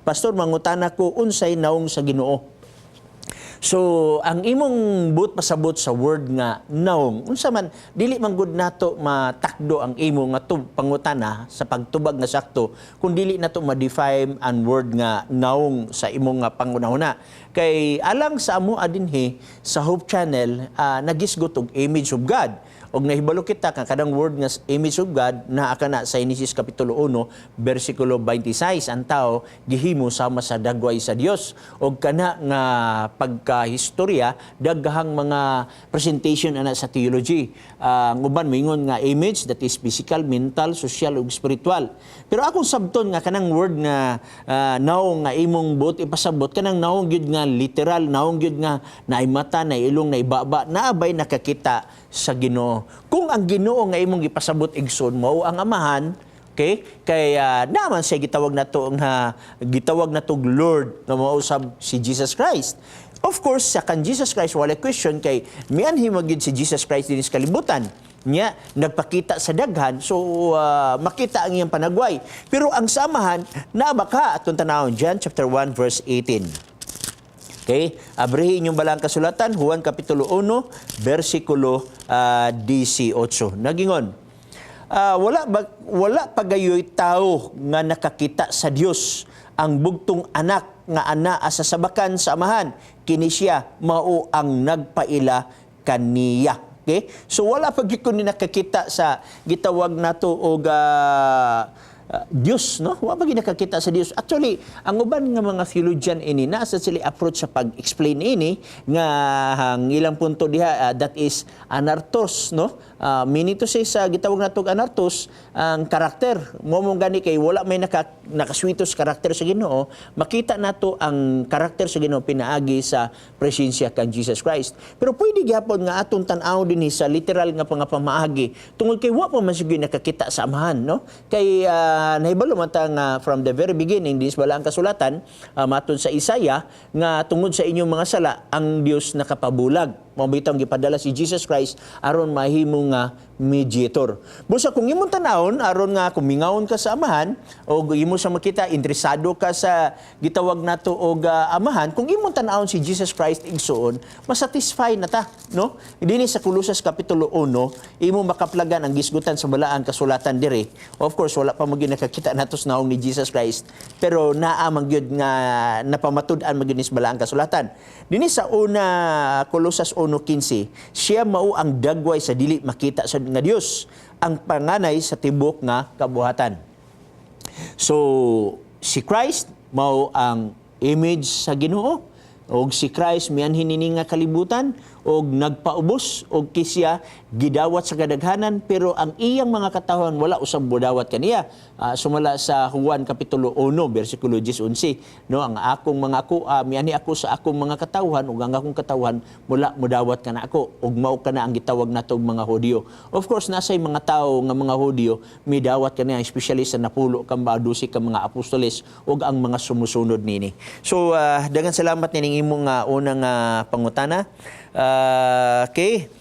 "Pastor, mangutana ko, unsay naong sa Ginoo?" So, ang imong buot pasabot sa word nga naong, unsa man, dili man gud nato matakdo ang imo nga pangutana sa pagtubag nga sakto kung dili nato ma-define ang word nga naong sa imong nga pangunahuna. Kay alang sa amo dinhi sa Hope Channel, nagisgot og image of God. Og nahibalo kita kang kanang word nga image of God naa kana sa Genesis kapitulo 1 bersikulo 26, ang tao gihimo sama sa dagway sa Dios. Og kana nga pagkahistorya, daghang mga presentation ana sa theology. Ang uban moingon nga image, that is physical, mental, social ug spiritual. Pero akong sabton nga kanang word nga naong nga imong buot ipasabot, kanang naong gyud nga literal, naong gyud nga naay mata, naay ilong, naay baba, naa bay nakakita sa Ginoo? Kung ang Ginoo nga imong gipasabot, igsoon, mao ang Amahan, okay? Kay naman siya gitawag nato Lord nga mao usab si Jesus Christ. Of course, sa kan Jesus Christ wala question kay mianhi magyud si Jesus Christ dinhi sa kalibutan. Nya nagpakita sa daghan, so makita ang iyang panagway. Pero ang sa Amahan, naa ba ka atong tanawon John chapter 1 verse 18. Okay? Abrihin yung balang kasulatan, Juan Kapitulo 1, versikulo 18. Nagingon, wala pagayoy tao nga nakakita sa Dios, ang bugtong anak nga anaa sa sabakan sa Amahan, kini siya mao ang nagpaila kaniya. Okay? So wala pa gyud ko ni nakakita sa gitawag nato og Dios, no? Wa pa gyud nakakita sa Dios. Actually, ang uban nga mga theologian ini nasa sila approach sa pag-explain ini nga ang ilang punto diha, that is anarthros, no? Meaning to say, sa gitawag nato og anarthros ang karakter. Mo gani kay wala may nakaswitos karakter sa Ginoo, makita nato ang karakter sa Ginoo pinaagi sa presensya kan Jesus Christ. Pero pwede gyapon nga atong tan-aw dinhi sa literal nga pamaagi tungod kay wa pa man siguro nakakita sa Amahan, no? Kay nahibalo man ta nga from the very beginning dinhi sa balaang kasulatan, matod sa Isaiah, nga tungod sa inyong mga sala ang Dios nakapabulag. Mao bitong gipadala si Jesus Christ aron mahimo nga mediator. Busa kung imong tanawon aron nga kung mingawon ka sa Amahan o imo sa makita, interesado ka sa gitawag nato og Amahan, kung imong tanawon si Jesus Christ, igsuon, masatisfy na ta, no? Dinhi sa Kolosas kapitulo 1, imo makaplagan ang gisgutan sa balaang kasulatan dire. Of course, wala pa magyud nakakita nato sa naong ni Jesus Christ, pero naa man gyud nga napamatud-an man gyud ni sa balaang kasulatan. Dinhi sa una Kolosas 1:15, siya mao ang dagway sa dili makita sa nga Dios, ang panganay sa tibok nga kabuhatan. So, si Christ mao ang image sa Ginoo og si Christ mianhi nini nga kalibutan og nagpaubos og kisya gidawat sa kadaghanan, pero ang iyang mga katawhan wala usab budawat kaniya. Sumala sa Juan kapitulo 1 bersikulo 10, no, ang akong mga ako, mianhi ako sa akong mga katawhan ug ang akong katawhan mula mudawat kana ako, ug mao kana ang gitawag nato og mga Hudyo. Of course, nasay mga tawo nga mga Hudyo midawat kaniya, especially sa napulo ka mga 12 ka mga apostoles ug ang mga sumusunod nini. So daghang salamat nining imong unang pangutana. Okay.